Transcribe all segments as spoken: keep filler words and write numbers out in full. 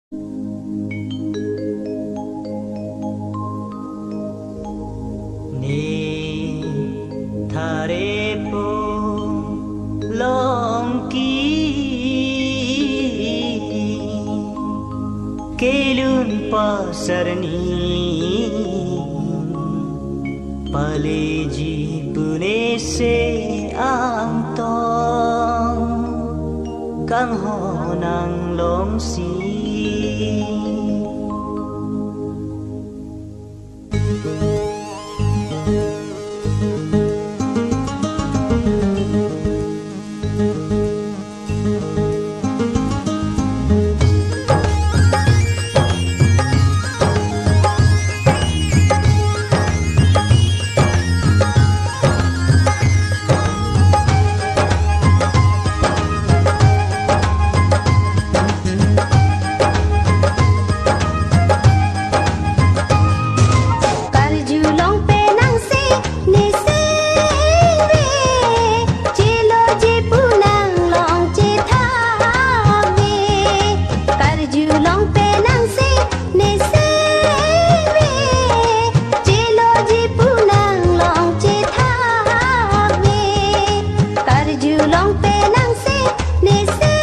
Ne tharepo longki kelun pasarni paleji pune se angtong kanghon nanglongsi. Karjulong penang si ne singve, cheloji pu nanglong chethapve. Karjulong penang si ne singve, cheloji pu nanglong chethapve. Karjulong penang si ne singve.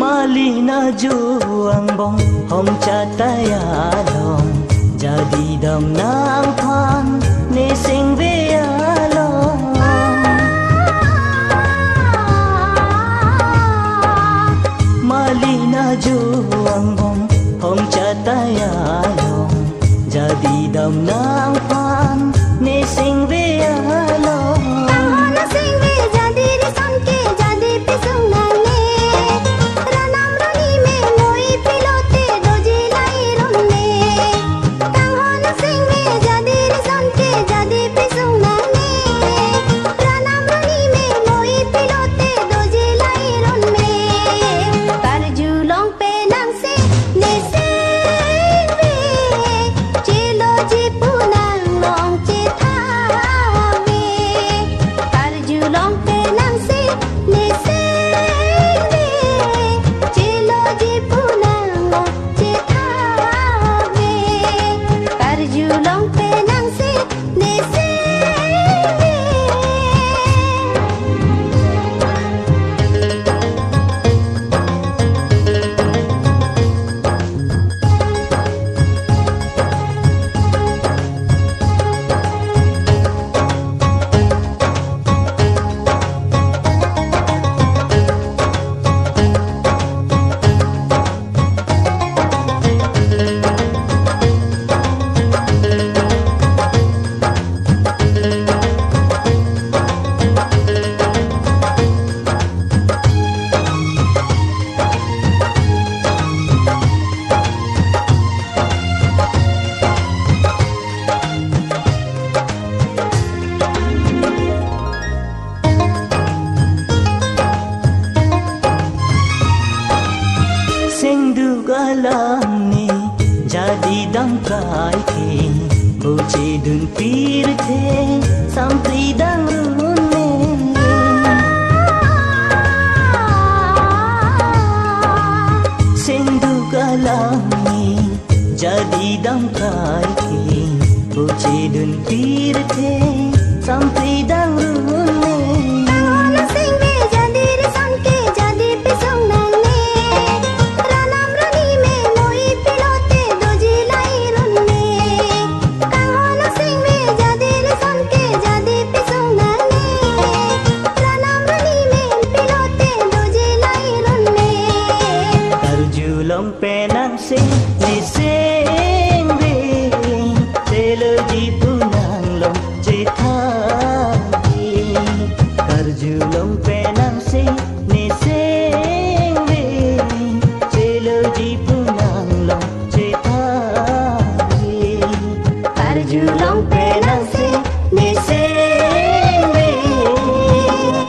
Malina jo angbong hong chataya long, jadi dam nangphan ne singve along. Malina jo angbong hong chataya long, jadi dam nangphan ne singve along. Kanghon singve jadi rison ke jadi pisung nangne. Ranam roni me noi pilote doji lai ronne. Kanghon singve jadi rison ke jadi pisung nangne. Ranam roni me noi pilote doji lai ronne. Karjulong penang si ne singve, cheloji pu nanglong chethapve. Karjulong penang si ne singve, cheloji pu nanglong chethapve. Karjulong penang si ne singve. Sengduk alam ne jadi damkrai ke, boche dun pirthe sampri dangrun ne. Sengduk alam ne jadi damkrai ke, boche dun pirthe sampri